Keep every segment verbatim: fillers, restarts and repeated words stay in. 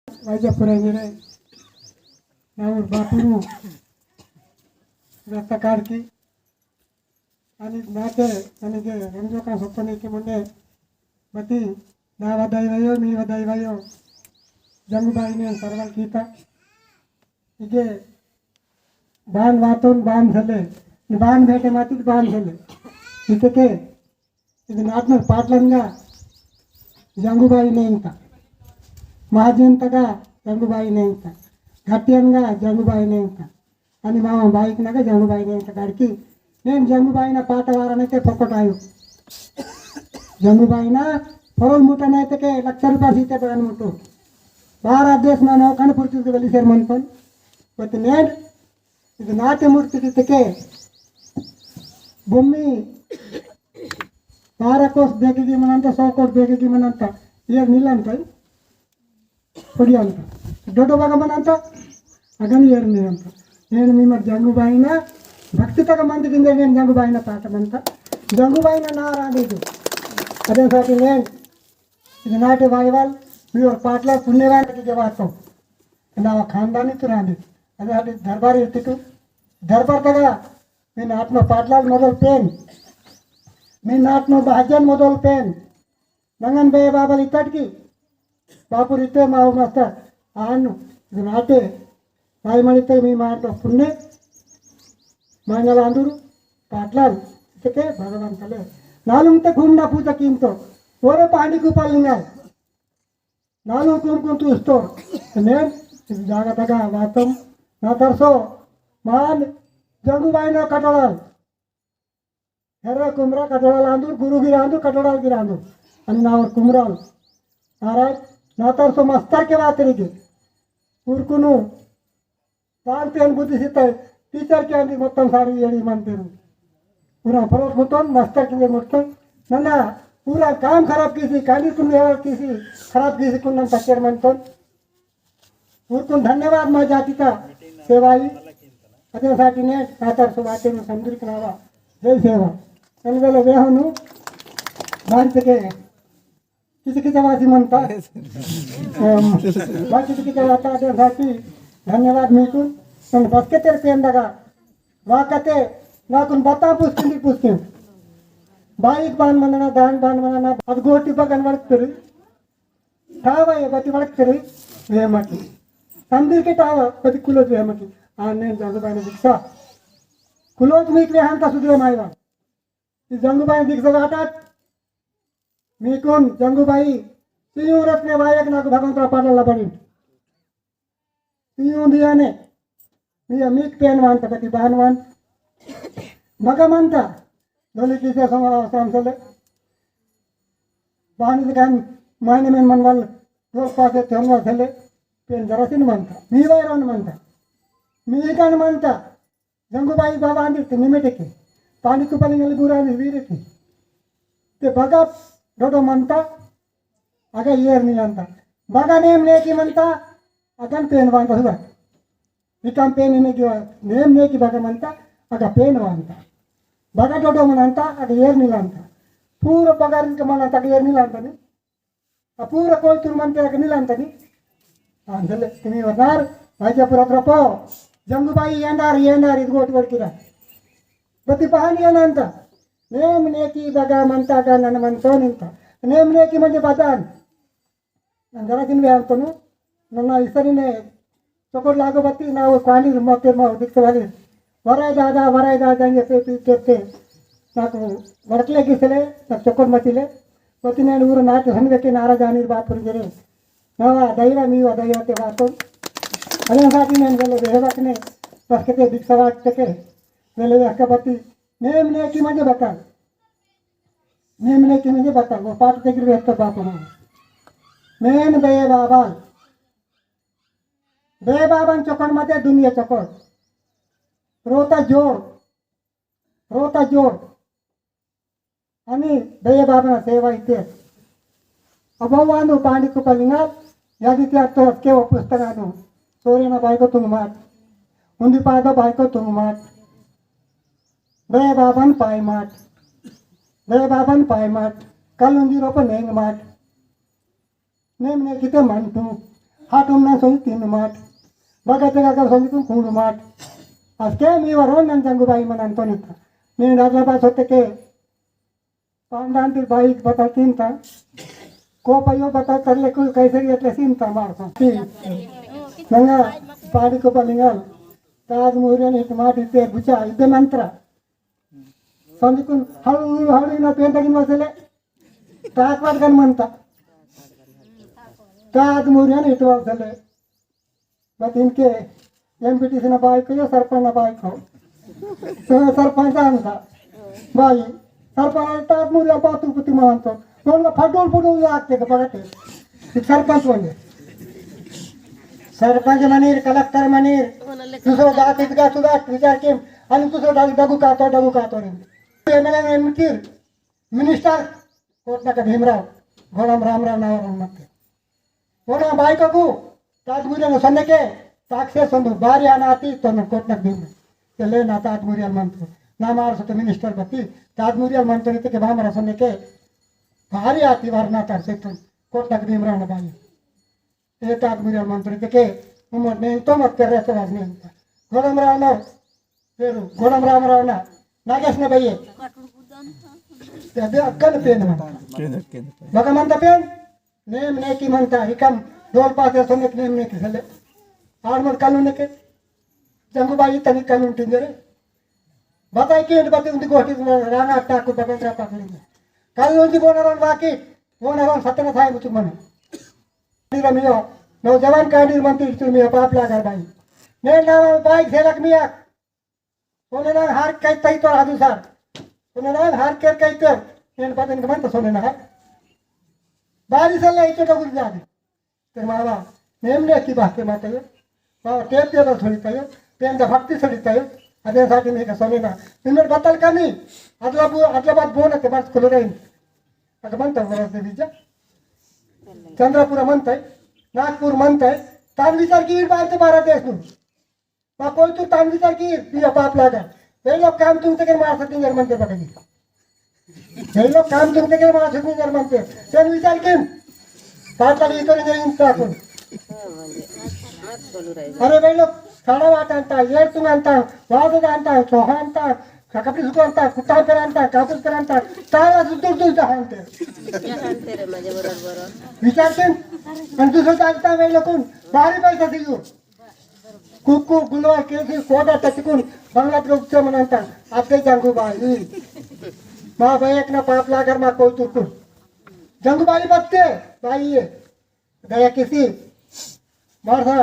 वैजापुर इंजरे नावर बापुरु रत्ता काड़की अनि नाते अनि के रंजो का सपने के मुन्ने मती ना वदाई वयो, मी वदाई वयो, जंगुबाई ने सरवल कीता। इगे बान वातोन बान सले, बान भेटे माती बान सले। इतके इद नाटनर पाटलनगा जंगुबाई नेंगता, महाजनतगा जंगुबाई नेंगता, घटियनगा जंगुबाई नेंगता, अनि मामा बाईकनगा जंगुबाई नेंगता। गाड़की नेन जंगुबाईना पाटा वारा नेते फोकट आयो। जंगुबाईना फरोल मुटा नेते के लक्ष रुपया सीते बगन मुटो। बारा देश ना नौकन पुरचुल के वेली सेर मनपन। बत नेन इद नाटे मूर्ति कितके भूमि बारा कोस बेगेगी मनंता, सौ कोस बेगेगी मनंता, ये नीलंता, पड़ियंता, डोडो बागा मनंता, अगन ये नीलंता। नेन मी मत जंगुबाईना भक्ति तक मंद किंदे नेन जंगुबाईना पाट मंता, जंगुबाईना ना रांदे जो। अदे साथी नेन इद नाटे वाईवाल, मी और पाटला पुण्यवान की जवाब तो। नावा खानदानी तुरांदे। अदे हाटी दरबार इर्तिकु। दरबार तगा, मी नाटनो पाटलाल मोदल पेन। मी नाटनो महाजन मोदल पेन। नंगन बे बाबल इतटकी। बापुर इते माव मस्त। आनु, इद नाटे। भाई मणिते मी माटो पुण्य। मंगल आंदुरु, पाटलाल, इतके भगवान तले। नालुंग ते घूमना पूजा कीमतो। ओरे पांडी कुपाल लिंगाय। नालू कुम कुम तू स्टोर। नेन इद जागा तगा वातम। ना तरसो मान जंगू बाई ना कटोड़ाल। हेरे कुमरा कटोड़ाल आंदूर, गुरु गिरांदूर, कटोड़ाल गिरांदूर। अनि नावर कुमराल। महाराज, ना तरसो मस्तर के बात रिगे। उरकुनु दान पेन बुद्धि सिता टीचर के अंदी मोत्तम सारी येड़ी मंतेरु। पूरा फरोट मुत्तम, मास्टर के लिए मुत्तम। नन्ना पूरा काम खराब कीसी, काली कुन व्यवहार कीसी, खराब कीसी कुन नम पच्चर मंतन। उरकुन धन्यवाद मा जाति का सेवाई। अदे साटी ने सातर सुबाते में समझिर कनावा। जय सेवा। एलवेले वेहनु बांध के किसी किसी वासी मनता। अम, बाकी किसी किसी वाता दे साथी, धन्यवाद मीकु। पण बसके तेरे पेन दगा। वाकते, वाकुन बता पुस्किन दी पुस्किन। बाईक बान मनना, दान बान मनना, अद गोटी बगन वड़क तेरी। ठावा ये बती वड़क तेरी, वे मटी। संदीर के ठावा, बती कुलोज वे मटी। आने जागो बाने दिखता। कुलोज मीक वे हंता सुधरे मायवा। इद जंगुबाई दिक्सो गाटात। मीकुन जंगुबाई सियूरत ने वायक नाकु भगवंतरा पाटला लबड़िन। सियू दियाने। मिया मीक पेन वान तपति बान वान। मगमंता। दोली किसे समरा समसले। बानी दिकान मायने मेन मनवाल। रोक पासे तेलवा सेले। पेन जरासिन मंता। मी वायरान मंता। मी इकान मंता। जंगुबाई बाबा आंदी ते निमेटे के। पानी कुपाली नली बुरा आंदी वीरे के। ते बगा डोडो मंता, अगा येर नी अंता। बगा नेम नेकी मंता, अगन पेन वांता हुआ। इकाम पेन ने गिवा, नेम नेकी बगा मंता, अगा पेन वांता। बगा डोडो मंता, अगा येर नी अंता। पूरा बगा रिंक मंता, अगा येर नी अंता नी। अपूरा कोई तुरमन पे अग्नि लांतनी। आंधले तिमी वरनार, भाई जपुरा प्रपो। जंगुबाई येंदार, येंदार, इद गोट गोट किरा। बती पहानी अनंता। नेम नेकी बगा मंता गा नन मंतो निंता। नेम नेकी मंजे बदान। अंदरा दिन वे अंतनु। नन्ना इसरी ने चोकोट लागो बत्ती ना वो क्वांडी मौके मा दिखते वाली। वराय दादा, वराय दादा ये पे पी करते। नाकु वड़कले गिसले, नाकु चोकोट मतिले। बत्ती ने ऊर नाट हन वेके नारा जानीर बात पर गिरे। नावा दैवा मीवा दैवा ते बातो। अने साथी ने गले बेहबक ने, बस के ते दिख सवाट तके। गले वेहका बत्ती, नेम नेकी मंजे बता। नेम नेकी मंजे बता, वो पाट ते गिर वेहता बातो ना। मेन बे बाबा। बे बाबन चोकोट मते दुनिया चोकोट। रोता जोड़, रोता जोड़। अनि बे बाबन सेवा इते। अब वानु पांडी कुपालिंगाल, यादी त्याग तो हसके वो पुस्तक आनु। सोरे ना भाई को तुम माट। उन्दी पादा भाई को तुम माट। बे बाबन पाई माट। बे बाबन पाई माट। कल उन्दी रोपो नेंग माट। नेम नेकिते मंटू, हाटुम ना सोई तीन माट। बगत का सोई तुम खून माट। अस्के मी वरोन नन जंगू बाई मन अंतोनिता। ने राजा बा सोते के पांडांती बाई बता तीन ता। को पयो बता कर ले कुल कैसे ये ले सीन ता मार सा। ती। नंगा पाड़ी को पलिंगल। ताज मुरियन एक माट इते बुचा इते मंत्रा। संदिकुन हळू हळू ना पेंटा गिन वसले। ताकवाद गन मंता। ताज मुरियन इतवाल सले। बत इनके एमपीटीसी ना बाई को या सरपंच ना बाई को। तो सरपंच आंदा। बाई। सरपंच ताज मुरिया बातु पुति मानतो। कोन का फटोल फटोल लागते के पड़ते। सरपंच बने। सरपंच मनीर, कलेक्टर मनीर। दूसरो जाति का सुधा विचार के। अनि दूसरो डगु का तो डगु का तो रे। एमएलए एमपी मिनिस्टर कोटनक भीमराव, गोडम रामराव नावरन मत्ते। ओना बायककु ताजमुरियल सोनेके ताकसे सोंदु बारी आनाती तोन कोटनक भीम। तेले ना ताजमुरियल मंतो। ना मार सोते मिनिस्टर बत्ती, ताजमुरियल मंतो रीते के भामरा सोनेके बारी आती वरना तार से तोन कोटनक भीमराव ना बाई। ए ताजमुरियल मंतो रीते के उमर ने तो मत कर रहे तो नहीं। गोडम रामराव पेरू, गोडम रामराव ना, नागेश ने भैये। ते अबे अक्कल पेन मंता। केंद्र, केंद्र। बका मंता पेन, नेम नेकी मंता, हिकम डोल पासे सोनेक नेम नेकी सले। आड़ मत कानून नेके, जंगू बाई तनी कानून टिंजरे। बताई के बते उन्दी गोष्टी राणा टाकू बबेंद्रा पाकली। कानून दी बोनरोन वाकी, बोनरोन सत्य न थाई मुचु मने। निरा मियो, नौजवान कांडी मंत्री तुम मियो पाप लागर बाई। ने नाम बाई झेलक मिया, सोने ना हार कई तई तो आदु सार। सोने ना हार केर कई तो। एन पतन के मन तो सोने ना हार। बारी से ले इचो तो गुल जाने। ते मावा, नेम ने की बात के माते यो। मावा, टेप दे बस थोड़ी तायो। पेन द भक्ति थोड़ी तायो। अदे साटी में का सोने ना। निम्मर बतल कमी। अदला बु-, अदला बात बोना ते बात खुले रही। अगर मन तो बरस दे बीजा। चंद्रपुर मन तय। नागपुर मन तय। तान विचार की बात ते भारत देश नु। मा कोई तू तान विचार की पिया पाप लागा। वे लोग काम तुम तक मार सकते जर्मन के पकड़ी। वे लोग काम तुम तक मार सकते जर्मन के। तेन विचार किन। पाप लागी तो नहीं इंसान को। अरे वे लोग खाना वाटा अंता, येर तुम अंता, वाद अंता, सोहा अंता, कपड़ी सुको अंता, कुत्ता पर अंता, कापुस पर अंता, ताला दूर दूर जहान ते। जहान तेरे मजे बरोबर। विचार किन। अंतु सो जानता वे लोग कौन? बाहरी पैसा दियो। कुक्कु गुलवा केसी कोडा तचकुन बंगला के उच्च मनंता। आपके जंगू बाई। मा बयक ना पाप लागर मा कोई तुकुन। जंगू बाई बत्ते बाई ये। दया किसी मारसा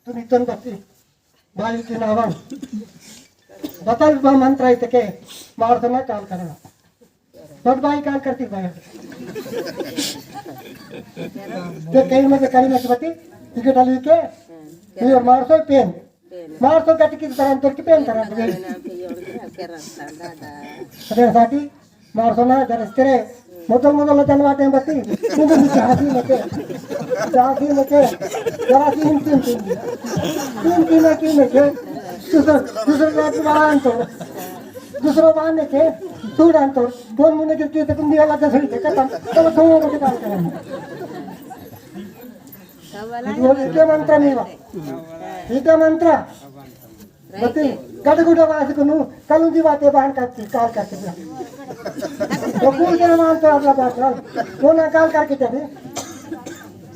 तुम इतन बत्ती बाई की नावम। बतल बा मंत्र इतके मारसा ना काल करना। बद बाई काल करती बाई। ते कई मजे करी मत बती, टिकट आली के, ये मार सो पेन। मार सो गट की तरह अंतर की पेन तरह अंतर। अरे साथी, मार सो ना जरा तेरे, मोदल मोदल जन वाटे बती, तुम भी चाहती मते, चाहती मते, जरा सी हिम तिम तिम, तिम तिम की मते, दूसर, दूसर जाति वाला अंतर। दूसरो बांधने के, तू डांतो, दोन मुने के, के, तुम दिया लगा सही, खत्म। चलो, दो मुने के बात करेंगे। वो इतने मंत्र नहीं हुआ। इतने मंत्र। बती, गडगुडा वासी को नू, कलुंजी बातें बहन करती, काल करती। तो कौन से मान तो अगला बात है? वो ना काल करके चली।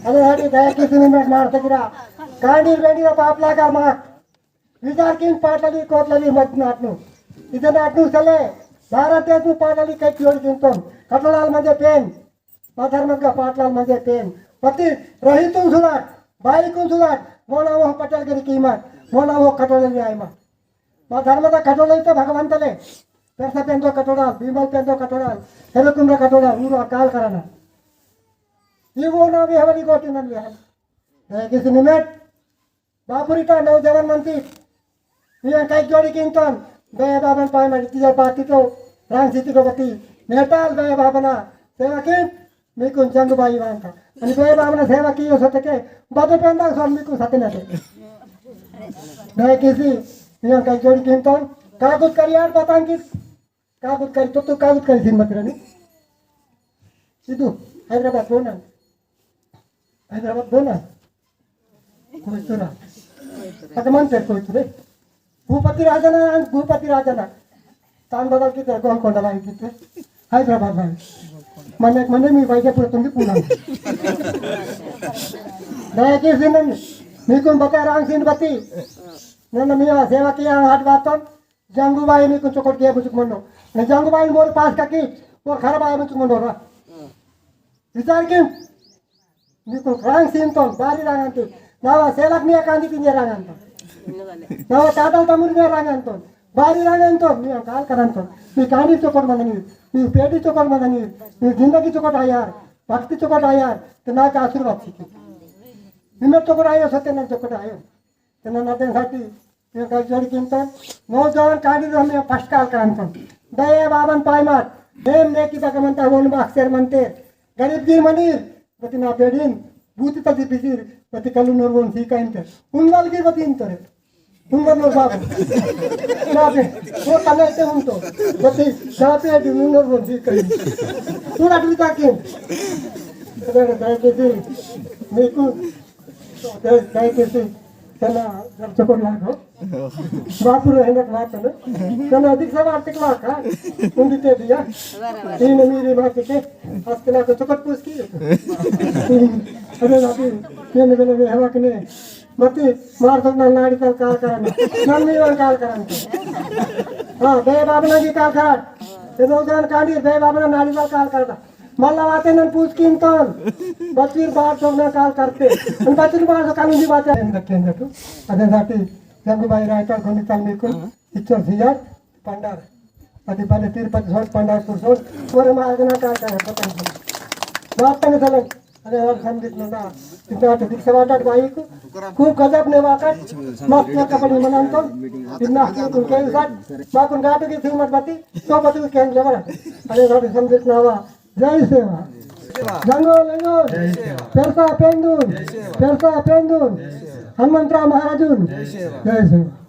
अरे, हटे, दया किसी ने मैं मार सकिरा। कांडी बेंडी का पाप लागा मार। विचार किन पाटली कोटली मत नाटनु। इधर नाटनु सले, भारत देश में पाटली कई क्यों किंतोन। कटोलाल मजे पेन, पत्थर मत का पाटलाल मजे पेन। पति रही तुम सुलाट, बाई कुन सुलाट, मोना वो पटल करी कीमत, मोना वो कटोले ले आई मत। मा धर्म दा कटोले तो भगवान तले। पेरसा पेन तो कटोला, भीमल पेन तो कटोला, हेरे कुमरा कटोला, ऊरो काल करना। ये वो ना भी हमारी गोटी नन लिया। दया किसी निमेट, बापुरी का नौजवान मंत्री, मिया काई जोड़ी किंतन, बे बाबन पाए में तिजर पाती तो, रांग सीती को बती, नेटाल बे बाबना, सेवा किन, मी कुन जंगू बाई वांता। अनि बे बाबना सेवा की हो सके, बाबे पेंदा सोन मी कुन सत्य नते। दया किसी, मिया काई जोड़ी किंतन, कागुत करियार बतांग की, कागुत करी, तो, तो कागुत करी सिन मत रहनी। सिद्धू, हैदराबाद बोना। हैदराबाद बोना। कोयतुरा। अतमन ते कोयतुरे। भूपति राजा ना, भूपति राजा ना। तान बदल किते, गोलकोंडा लाई किते। हैदराबाद लाई। मने, मने मी वैद्यपुर तुंगी पूना। दया कीसी नन, मी कुन बता रांग सीन बती। नन मी सेवा किया हाट बातन। जंगू बाई मी कुन चोकोट किया बुचुक मनो। ने जंगू बाई मोर पास का की, मोर खराब आया बुचुक मनो रा। विचार किन। नीकु रांग सीन तोन, बारी रांग अंतोन। नावा सेलक मिया कांदी तिंजे रांग अंतोन। नावा तातल तमुर मिया रांग अंतोन। बारी रांग अंतोन, मिया काल करंतोन। मी कांदी चोकोट मंदनी, मी पेटी चोकोट मंदनी, मी जिंदगी चोकोट आयार, भक्ति चोकोट आयार, ते नाक आशीर्वाद सीखी। निम्मे चोकोट आयो, सत्य नन चोकोट आयो। तेना नदेन साटी, ये कल्चर किंतन, नौजवान कांडी रो हमें फर्स्ट काल करंतन। दया बाबन पाई मात, नेम नेकी बगमंता वन बाक्सर मंते, गरीब की मनीर, बती ना बेडिन, बूती तजी बिजीर, बती कलू नरवन सी काइंते। उनवाल की बती इंतरे। उनवाल नर बाबू। ना बे, वो तले ते उन तो। बती, ना बेडिन उन नरवन सी काइंते। पूरा डुबी ताकिन। अरे, अरे, अरे, अरे, मेरे को, अरे, अरे, अरे, तेना जब चकोर लागो। बापुर हेंदक बात है ना। तेना अधिक सवाल टिक लाका। उंदी ते दिया। तीन मेरी बात के। आज के लाको चकोर पूछ की। अरे बापू, ये ने बेले हवा के ने। मती मार तो ना नाड़ी तल काल करना। नन्नी वाल काल करना। हाँ, बे बाबना की काल कर। ये दो जान कांडी, बे बाबना नाड़ी तल काल करना। मल्ला वाते नन पूछ किंतन। बचवीर बार तो ना काल करते। उन बचवीर बार तो कानूनी बात है। केंद्र, केंद्र तू। अदे जाति जंगू बाई रायता गोंडी तल में को। इच्छा सियार पंडार। अदे बने तिरुपति सोड पंडारपुर सोड। पूरे मार्ग ना काल करे पता नहीं। बात तने चलन। अरे और संदीप नंदा। इतना तो दिख सवाटा बाई को। खूब गजब ने वाकत। मस्त कपड़ी मनन तो। इतना की कुल के साथ। मा कुन गाटो की थी मत बाती। तो बतू केंद्र लेवर। अरे और संदीप नावा। जय सेवा। जंगो लंगो। पेरसा पेंदुन। पेरसा पेंदुन। हनुमंतराव महाराजुन। जय सेवा।